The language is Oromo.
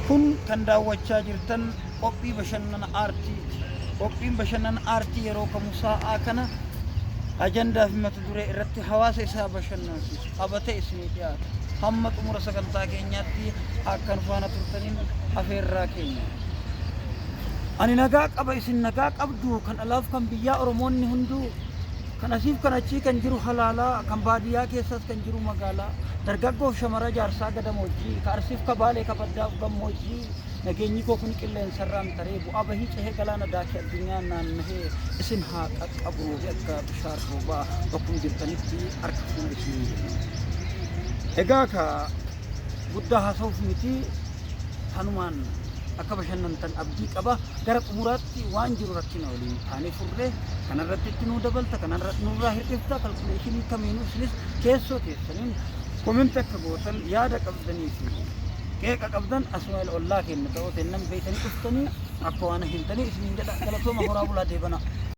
Kun kan daawwachaa jirtan qophii bashannana aartiiti. Qophiin bashannana aartii yeroo kamuu saa'aa kana ajandaa fi mata duree irratti hawaasa isaa bashannansiisu qabatee isinii dhiyaata. Hamma xumura sagantaa keenyaatti akka nu faana turtaniin afeerraa keenya. Ani nagaa qaba isin nagaa qabdu kan alaaf kan biyyaa Oromoonni hunduu kan asiif kan achii kan jiru halaalaa kan baadiyyaa keessaas kan jiru magaalaa dargaggoof shamara jaarsaa gadamoojjii ka arsiif ka baalee ka baddaaf gammoojjii nageenyi koo kun qilleensarraan taree bu'aa bahii cehee galaana daakee addunyaa naannahee isin haa qaqqabu roobi akka bishaan roobaa bakkuma jirtanitti harka fuuna isiniin jenna. Egaa ka guddaa haasa'uuf miti tanumaan akka bashannantan abdii qaba. Gara xumuraatti waan jiru rakkina waliin taanee furree kanarratti itti nuu dabalta kanarratti nurraa hir'ifta calculation kamiinuu isinis keessoo teessaniin comment akka gootan yaada qabdanii fi qeeqa qabdan asuma ollaa keenya ta'uu teennan beeytanii dhuftanii akka waan himtanii isiniin jedha. Galatooma, horaa bulaa, deebanaa.